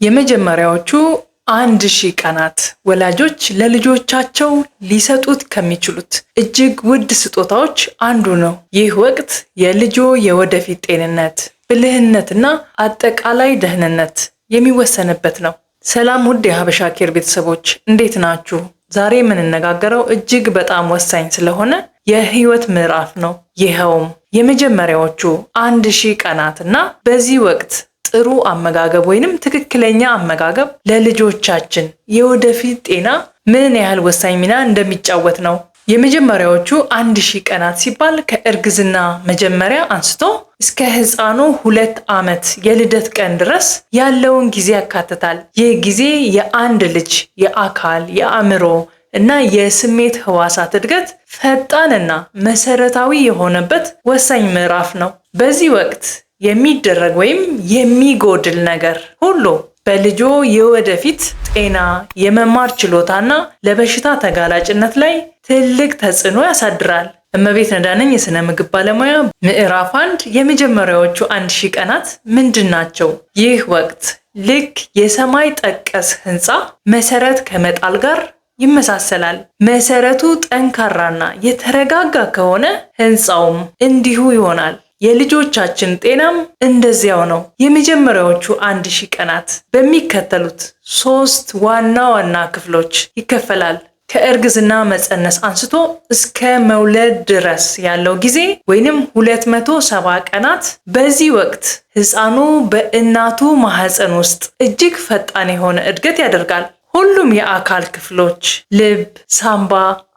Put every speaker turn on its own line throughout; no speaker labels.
የመጀመሪያዎቹ 1000 ቀናት ወላጆች ለልጆቻቸው ሊሰጡት ከሚችሉት እጅግ ውድ ስጦታዎች አንዱ ነው። ይህ ወቅት የልጆ የወደፊት ጤንነት፣ ብልህነትና አጠቃላይ ደህንነት የሚወሰንበት ነው። ሰላም ውድ የሀበሻ ኬር ቤተሰቦች፣ እንዴት ናችሁ? ዛሬ የምንነጋገረው እጅግ በጣም ወሳኝ ስለሆነ የህይወት ምዕራፍ ነው። ይኸውም የመጀመሪያዎቹ 1000 ቀናት እና በዚህ ወቅት ጥሩ አመጋገብ ወይንም ትክክለኛ አመጋገብ ለልጆቻችን የወደፊት ጤና ምን ያህል ወሳኝ ሚና እንደሚጫወት ነው። የመጀመሪያዎቹ 1000 ቀናት ሲባል ከእርግዝና መጀመሪያ አንስቶ እስከ ህፃኑ 2 ዓመት የልደት ቀን ድረስ ያለውን ጊዜ ያካትታል። ይህ ጊዜ የአንድ ልጅ የአካል፣ የአእምሮ እና የስሜት ህዋሳት እድገት ፈጣንና መሰረታዊ የሆነበት ወሳኝ ምዕራፍ ነው። በዚህ ወቅት የሚደረግ ወይም የሚጎድል ነገር ሁሉ በልጆ የወደፊት ጤና፣ የመማር ችሎታና ለበሽታ ተጋላጭነት ላይ ትልቅ ተጽዕኖ ያሳድራል። እመቤት ነዳነኝ፣ የስነ ምግብ ባለሙያ። ምዕራፍ 1፣ የመጀመሪያዎቹ 1000 ቀናት ምንድን ናቸው? ይህ ወቅት ልክ የሰማይ ጠቀስ ህንፃ መሰረት ከመጣል ጋር ይመሳሰላል። መሰረቱ ጠንካራና የተረጋጋ ከሆነ ህንፃውም እንዲሁ ይሆናል። የልጆቻችን ጤናም እንደዚያው ነው። የመጀመሪያዎቹ 1000 ቀናት በሚከተሉት ሶስት ዋና ዋና ክፍሎች ይከፈላል። ከእርግዝና መፀነስ አንስቶ እስከ መውለድ ድረስ ያለው ጊዜ ወይንም 270 ቀናት። በዚህ ወቅት ህፃኑ በእናቱ ማህፀን ውስጥ እጅግ ፈጣን የሆነ እድገት ያደርጋል። ሁሉም የአካል ክፍሎች ልብ፣ ሳምባ፣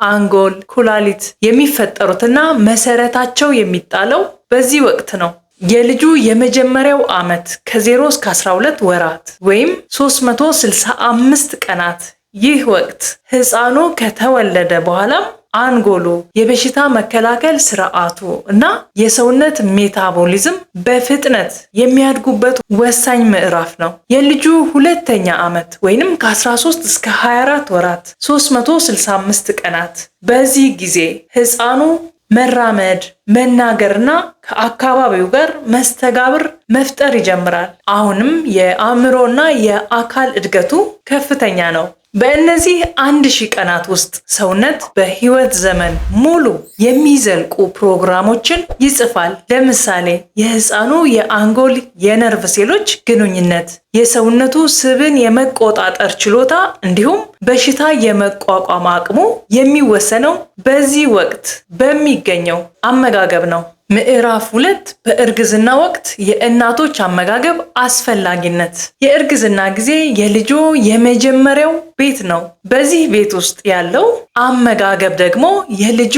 አንጎል፣ ኩላሊት የሚፈጠሩትና መሰረታቸው የሚጣለው በዚህ ወቅት ነው። የልጁ የመጀመሪያው ዓመት ከ0 እስከ 12 ወራት ወይም 365 ቀናት። ይህ ወቅት ህፃኑ ከተወለደ በኋላም አንጎሉ፣ የበሽታ መከላከል ስርዓቱ እና የሰውነት ሜታቦሊዝም በፍጥነት የሚያድጉበት ወሳኝ ምዕራፍ ነው። የልጁ ሁለተኛ ዓመት ወይንም ከ13 እስከ 24 ወራት 365 ቀናት። በዚህ ጊዜ ህፃኑ መራመድ፣ መናገርና ከአካባቢው ጋር መስተጋብር መፍጠር ይጀምራል። አሁንም የአእምሮና የአካል እድገቱ ከፍተኛ ነው። በእነዚህ 1000 ቀናት ውስጥ ሰውነት በህይወት ዘመን ሙሉ የሚዘልቁ ፕሮግራሞችን ይጽፋል። ለምሳሌ የህፃኑ የአንጎል የነርቭ ሴሎች ግንኙነት፣ የሰውነቱ ስብን የመቆጣጠር ችሎታ እንዲሁም በሽታ የመቋቋም አቅሙ የሚወሰነው በዚህ ወቅት በሚገኘው አመጋገብ ነው። ምዕራፍ 2፣ በእርግዝና ወቅት የእናቶች አመጋገብ አስፈላጊነት። የእርግዝና ጊዜ የልጆ የመጀመሪያው ቤት ነው። በዚህ ቤት ውስጥ ያለው አመጋገብ ደግሞ የልጆ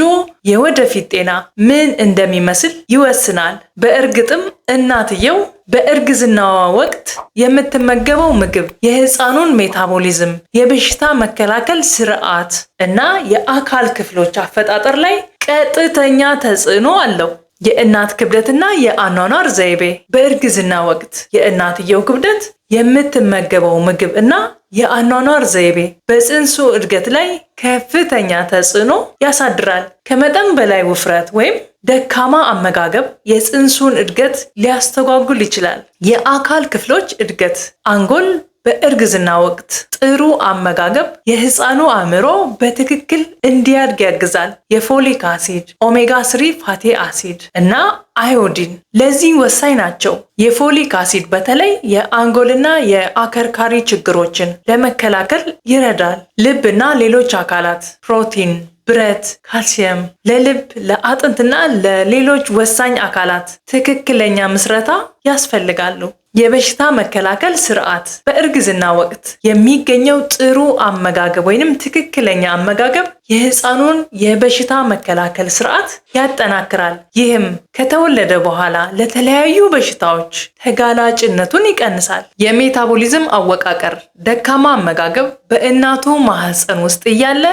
የወደፊት ጤና ምን እንደሚመስል ይወስናል። በእርግጥም እናትየው በእርግዝናዋ ወቅት የምትመገበው ምግብ የህፃኑን ሜታቦሊዝም፣ የበሽታ መከላከል ስርዓት እና የአካል ክፍሎች አፈጣጠር ላይ ቀጥተኛ ተጽዕኖ አለው። የእናት ክብደትና የአኗኗር ዘይቤ። በእርግዝና ወቅት የእናትየው ክብደት፣ የምትመገበው ምግብ እና የአኗኗር ዘይቤ በፅንሱ እድገት ላይ ከፍተኛ ተጽዕኖ ያሳድራል። ከመጠን በላይ ውፍረት ወይም ደካማ አመጋገብ የፅንሱን እድገት ሊያስተጓጉል ይችላል። የአካል ክፍሎች እድገት። አንጎል። በእርግዝና ወቅት ጥሩ አመጋገብ የህፃኑ አእምሮ በትክክል እንዲያድግ ያግዛል። የ folic acid፣ omega 3 fatty acid እና አዮዲን ለዚህ ወሳኝ ናቸው። የ folic acid በተለይ የአንጎልና የአከርካሪ ችግሮችን ለመከላከል ይረዳል። ልብ እና ሌሎች አካላት ፕሮቲን፣ ብረት፣ ካልሲየም ለልብ፣ ለአጥንትና ለሌሎች ወሳኝ አካላት ትክክለኛ ምስረታ ያስፈልጋሉ። የበሽታ መከላከል ስርዓት። በእርግዝና ወቅት የሚገኘው ጥሩ አመጋገብ ወይንም ትክክለኛ አመጋገብ የህፃኑን የበሽታ መከላከል ስርዓት ያጠናክራል። ይህም ከተወለደ በኋላ ለተለያዩ በሽታዎች ተጋላጭነቱን ይቀንሳል። የሜታቦሊዝም አወቃቀር። ደካማ አመጋገብ በእናቱ ማህፀን ውስጥ እያለ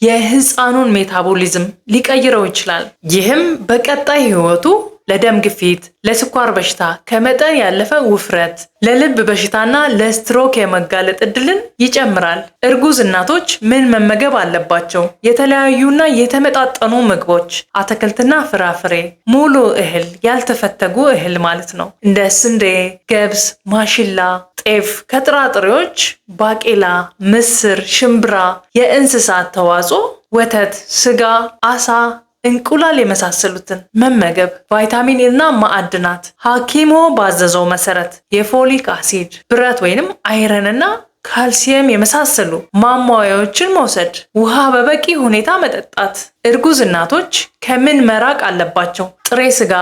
የህፃኑን ሜታቦሊዝም ሊቀይረው ይችላል። ይህም በቀጣይ ህይወቱ ለደም ግፊት፣ ለስኳር በሽታ፣ ከመጠን ያለፈ ውፍረት፣ ለልብ በሽታና ለስትሮክ የመጋለጥ እድልን ይጨምራል። እርጉዝ እናቶች ምን መመገብ አለባቸው? የተለያዩና የተመጣጠኑ ምግቦች፣ አትክልትና ፍራፍሬ፣ ሙሉ እህል፣ ያልተፈተጉ እህል ማለት ነው። እንደ ስንዴ፣ ገብስ፣ ማሽላ፣ ጤፍ፣ ከጥራጥሬዎች ባቄላ፣ ምስር፣ ሽምብራ፣ የእንስሳት ተዋጽኦ፣ ወተት፣ ስጋ፣ አሳ፣ እንቁላል የመሳሰሉትን መመገብ። ቫይታሚን እና ማዕድናት ሐኪሞ ባዘዘው መሰረት የ folic acid፣ ብረት ወይንም iron ና ካልሲየም የመሳሰሉ ማሟያዎችን መውሰድ፣ ውሃ በበቂ ሁኔታ መጠጣት። እርጉዝ እናቶች ከምን መራቅ አለባቸው? ጥሬ ስጋ፣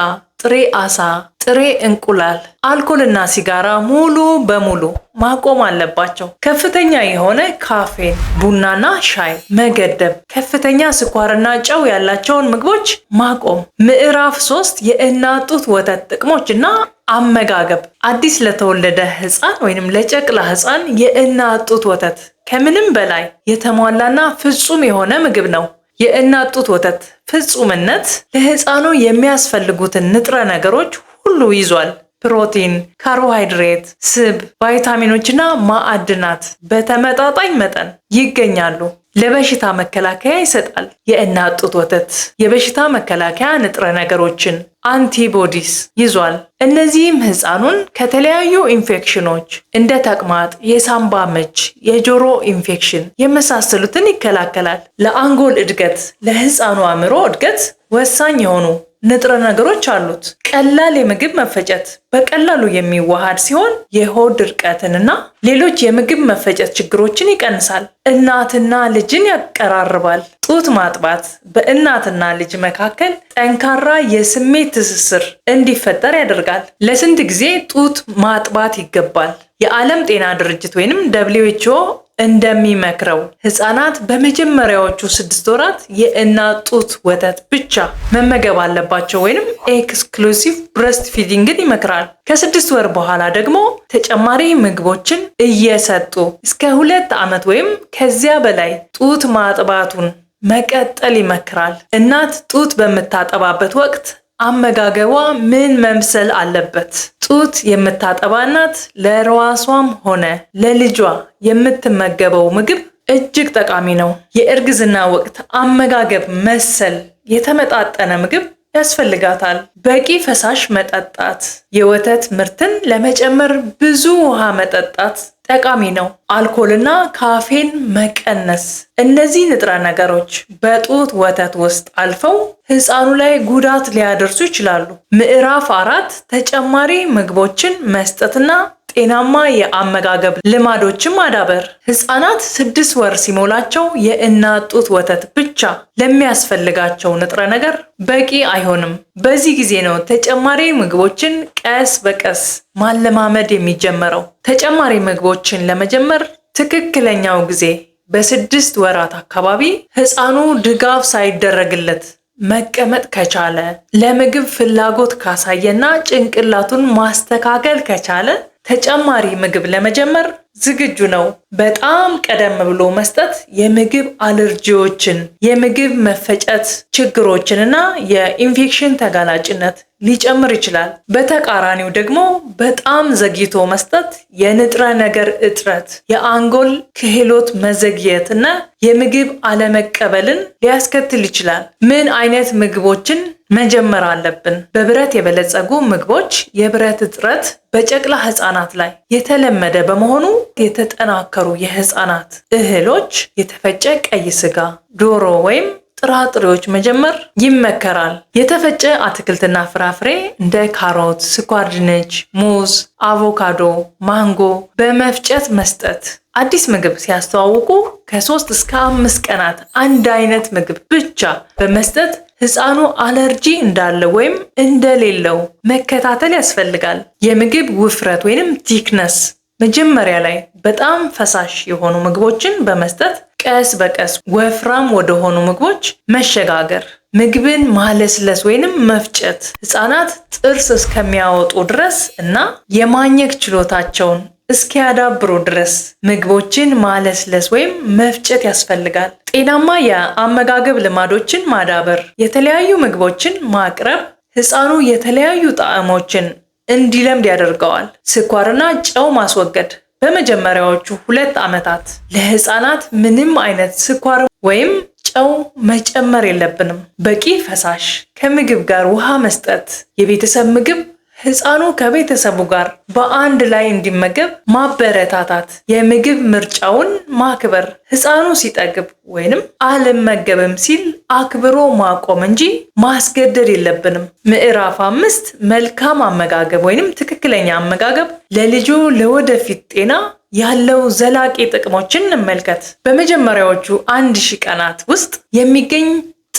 ጥሬ አሳ፣ ጥሬ እንቁላል፣ አልኮልና ሲጋራ ሙሉ በሙሉ ማቆም አለባቸው። ከፍተኛ የሆነ ካፌን፣ ቡናና ሻይ መገደብ፣ ከፍተኛ ስኳርና ጨው ያላቸውን ምግቦች ማቆም። ምዕራፍ 3፣ የእናት ጡት ወተት ጥቅሞች እና አመጋገብ። አዲስ ለተወለደ ህፃን ወይንም ለጨቅላ ህፃን የእናት ጡት ወተት ከምንም በላይ የተሟላና ፍጹም የሆነ ምግብ ነው። የእናት ጡት ወተት ፍጹምነት ለህፃኑ የሚያስፈልጉትን ንጥረ ነገሮች ሁሉ ይዟል። ፕሮቲን፣ ካርቦሃይድሬት፣ ስብ፣ ቫይታሚኖችና ማዕድናት በተመጣጣኝ መጠን ይገኛሉ። ለበሽታ መከላከያ ይሰጣል። የእናት ጡት ወተት የበሽታ መከላከያ ንጥረ ነገሮችን antibodies ይዟል። እነዚህም ህፃኑን ከተለያዩ ኢንፌክሽኖች እንደ ተቅማጥ፣ የሳምባ ምች፣ የጆሮ ኢንፌክሽን የመሳሰሉትን ይከላከላል። ለአንጎል እድገት፣ ለህፃኑ አእምሮ እድገት ወሳኝ የሆኑ ንጥረ ነገሮች አሉት። ቀላል የምግብ መፈጨት፣ በቀላሉ የሚዋሃድ ሲሆን የሆድ ድርቀትንና ሌሎች የምግብ መፈጨት ችግሮችን ይቀንሳል። እናትና ልጅን ያቀራርባል። ጡት ማጥባት በእናትና ልጅ መካከል ጠንካራ የስሜት ትስስር እንዲፈጠር ያደርጋል። ለስንት ጊዜ ጡት ማጥባት ይገባል? የዓለም ጤና ድርጅት ወይንም WHO እንደሚመክረው ህፃናት በመጀመሪያዎቹ 6 ወራት የእናት ጡት ወተት ብቻ መመገብ አለባቸው ወይንም exclusive breast feeding ን ይመክራል። ከ6 ወር በኋላ ደግሞ ተጨማሪ ምግቦችን እየሰጡ እስከ 2 ዓመት ወይም ከዚያ በላይ ጡት ማጥባቱን መቀጠል ይመክራል። እናት ጡት በምታጠባበት ወቅት አመጋገቧ ምን መምሰል አለበት? ጡት የምታጠባ እናት ለራሷም ሆነ ለልጇ የምትመገበው ምግብ እጅግ ጠቃሚ ነው። የእርግዝና ወቅት አመጋገብ መሰል የተመጣጠነ ምግብ ያስፈልጋታል። በቂ ፈሳሽ መጠጣት፣ የወተት ምርትን ለመጨመር ብዙ ውሃ መጠጣት ጠቃሚ ነው። አልኮልና ካፌን መቀነስ። እነዚህ ንጥረ ነገሮች በጡት ወተት ውስጥ አልፈው ሕፃኑ ላይ ጉዳት ሊያደርሱ ይችላሉ። ምዕራፍ 4፣ ተጨማሪ ምግቦችን መስጠትና ጤናማ የአመጋገብ ልማዶችን ማዳበር። ህፃናት 6 ወር ሲሞላቸው የእናት ጡት ወተት ብቻ ለሚያስፈልጋቸው ንጥረ ነገር በቂ አይሆንም። በዚህ ጊዜ ነው ተጨማሪ ምግቦችን ቀስ በቀስ ማለማመድ የሚጀመረው። ተጨማሪ ምግቦችን ለመጀመር ትክክለኛው ጊዜ በ6 ወራት አካባቢ፣ ህፃኑ ድጋፍ ሳይደረግለት መቀመጥ ከቻለ፣ ለምግብ ፍላጎት ካሳየና ጭንቅላቱን ማስተካከል ከቻለ ተጨማሪ ምግብ ለመጀመር ዝግጁ ነው። በጣም ቀደም ብሎ መስጠት የምግብ አለርጂዎችን፣ የምግብ መፈጨት ችግሮችን እና የኢንፌክሽን ተጋላጭነት ሊጨምር ይችላል። በተቃራኒው ደግሞ በጣም ዘግይቶ መስጠት የንጥረ ነገር እጥረት፣ የአንጎል ክህሎት መዘግየት እና የምግብ አለመቀበልን ሊያስከትል ይችላል። ምን አይነት ምግቦችን መጀመር አለብን? በብረት የበለጸጉ ምግቦች። የብረት እጥረት በጨቅላ ህፃናት ላይ የተለመደ በመሆኑ የተጠናከሩ የህፃናት እህሎች፣ የተፈጨ ቀይ ስጋ፣ ዶሮ ወይም ጥራጥሬዎች መጀመር ይመከራል። የተፈጨ አትክልትና ፍራፍሬ እንደ ካሮት፣ ስኳር ድንች፣ ሙዝ፣ አቮካዶ፣ ማንጎ በመፍጨት መስጠት። አዲስ ምግብ ሲያስተዋውቁ ከ3 እስከ 5 ቀናት አንድ አይነት ምግብ ብቻ በመስጠት ህፃኑ አለርጂ እንዳለው ወይም እንደሌለው መከታተል ያስፈልጋል። የምግብ ውፍረት ወይንም thickness፣ መጀመሪያ ላይ በጣም ፈሳሽ የሆኑ ምግቦችን በመስጠት ቀስ በቀስ ወፍራም ወደሆኑ ምግቦች መሸጋገር። ምግብን ማለስለስ ወይንም መፍጨት፣ ህፃናት ጥርስ እስከሚያወጡ ድረስ እና የማኘክ ችሎታቸውን እስኪያዳብሩ ድረስ ምግቦችን ማለስለስ ወይም መፍጨት ያስፈልጋል። ጤናማ የአመጋገብ ልማዶችን ማዳበር፣ የተለያዩ ምግቦችን ማቅረብ፣ ሕፃኑ የተለያዩ ጣዕሞችን እንዲለምድ ያደርገዋል። ስኳርና ጨው ማስወገድ። በመጀመሪያዎቹ 2 ዓመታት ለሕፃናት ምንም አይነት ስኳር ወይም ጨው መጨመር የለብንም። በቂ ፈሳሽ፣ ከምግብ ጋር ውሃ መስጠት፣ የቤተሰብ ምግብ፣ ሕፃኑ ከቤተሰቡ ጋር በአንድ ላይ እንዲመገብ ማበረታታት፣ የምግብ ምርጫውን ማክበር፣ ሕፃኑ ሲጠግብ ወይንም አልመገብም ሲል አክብሮ ማቆም እንጂ ማስገደድ የለብንም። ምዕራፍ 5፣ መልካም አመጋገብ ወይንም ትክክለኛ አመጋገብ ለልጆ ለወደፊት ጤና ያለው ዘላቂ ጥቅሞችን እንመልከት። በመጀመሪያዎቹ 1000 ቀናት ውስጥ የሚገኝ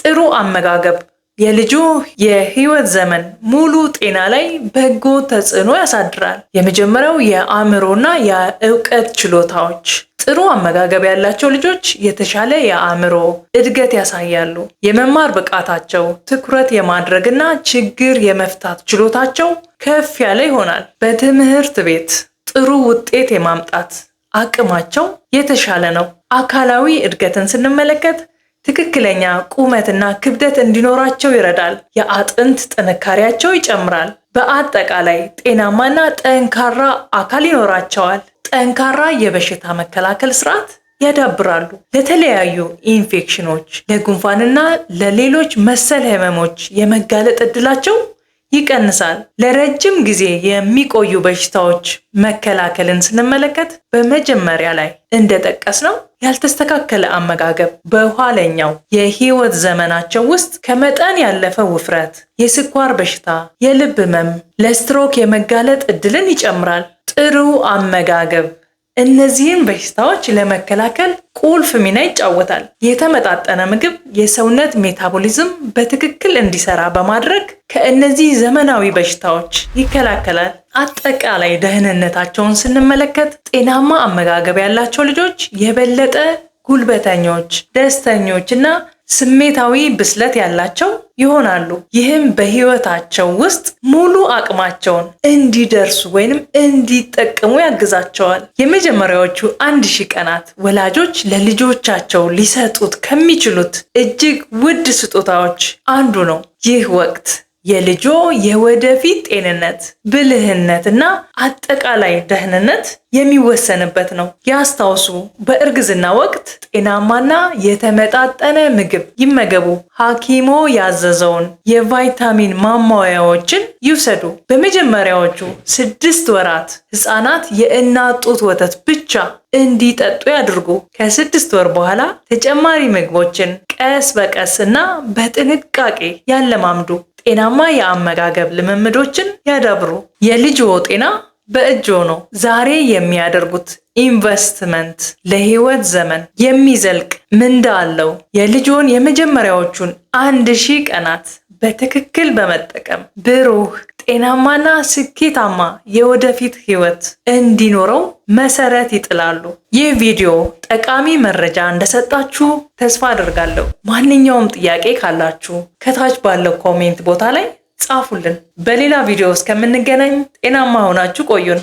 ጥሩ አመጋገብ የልጆ የህይወት ዘመን ሙሉ ጤና ላይ በጎ ተጽዕኖ ያሳድራል። የመጀመሪያው የአእምሮና የእውቀት ችሎታዎች። ጥሩ አመጋገብ ያላቸው ልጆች የተሻለ የአእምሮ እድገት ያሳያሉ። የመማር ብቃታቸው፣ ትኩረት የማድረግና ችግር የመፍታት ችሎታቸው ከፍ ያለ ይሆናል። በትምህርት ቤት ጥሩ ውጤት የማምጣት አቅማቸው የተሻለ ነው። አካላዊ እድገትን ስንመለከት ትክክለኛ ቁመትና ክብደት እንዲኖራቸው ይረዳል። የአጥንት ጥንካሬያቸው ይጨምራል። በአጠቃላይ ጤናማና ጠንካራ አካል ይኖራቸዋል። ጠንካራ የበሽታ መከላከል ስርዓት ያዳብራሉ። ለተለያዩ ኢንፌክሽኖች፣ ለጉንፋንና ለሌሎች መሰል ህመሞች የመጋለጥ እድላቸው ይቀንሳል። ለረጅም ጊዜ የሚቆዩ በሽታዎች መከላከልን ስንመለከት በመጀመሪያ ላይ እንደጠቀስነው ያልተስተካከለ አመጋገብ በኋለኛው የህይወት ዘመናቸው ውስጥ ከመጠን ያለፈ ውፍረት፣ የስኳር በሽታ፣ የልብ ህመም፣ ለስትሮክ የመጋለጥ እድልን ይጨምራል። ጥሩ አመጋገብ እነዚህን በሽታዎች ለመከላከል ቁልፍ ሚና ይጫወታል። የተመጣጠነ ምግብ የሰውነት ሜታቦሊዝም በትክክል እንዲሰራ በማድረግ ከእነዚህ ዘመናዊ በሽታዎች ይከላከላል። አጠቃላይ ደህንነታቸውን ስንመለከት ጤናማ አመጋገብ ያላቸው ልጆች የበለጠ ጉልበተኞች፣ ደስተኞች እና ስሜታዊ ብስለት ያላቸው ይሆናሉ። ይህም በህይወታቸው ውስጥ ሙሉ አቅማቸውን እንዲደርሱ ወይንም እንዲጠቀሙ ያግዛቸዋል። የመጀመሪያዎቹ 1000 ቀናት ወላጆች ለልጆቻቸው ሊሰጡት ከሚችሉት እጅግ ውድ ስጦታዎች አንዱ ነው። ይህ ወቅት የልጆ የወደፊት ጤንነት፣ ብልህነት እና አጠቃላይ ደህንነት የሚወሰንበት ነው። ያስታውሱ፣ በእርግዝና ወቅት ጤናማና የተመጣጠነ ምግብ ይመገቡ። ሐኪሞ ያዘዘውን የቫይታሚን ማሟያዎችን ይውሰዱ። በመጀመሪያዎቹ 6 ወራት ህፃናት የእናት ጡት ወተት ብቻ እንዲጠጡ ያድርጉ። ከ6 ወር በኋላ ተጨማሪ ምግቦችን ቀስ በቀስ እና በጥንቃቄ ያለማምዱ። ጤናማ የአመጋገብ ልምምዶችን ያዳብሩ። የልጅዎ ጤና በእጅዎ ነው። ዛሬ የሚያደርጉት ኢንቨስትመንት ለህይወት ዘመን የሚዘልቅ ምንዳ አለው። የልጅዎን የመጀመሪያዎቹን 1000 ቀናት በትክክል በመጠቀም ብሩህ፣ ጤናማና ስኬታማ የወደፊት ህይወት እንዲኖረው መሰረት ይጥላሉ። ይህ ቪዲዮ ጠቃሚ መረጃ እንደሰጣችሁ ተስፋ አደርጋለሁ። ማንኛውም ጥያቄ ካላችሁ ከታች ባለው comment ቦታ ላይ ጻፉልን። በሌላ ቪዲዮ እስከምንገናኝ ጤናማ ሆናችሁ ቆዩን።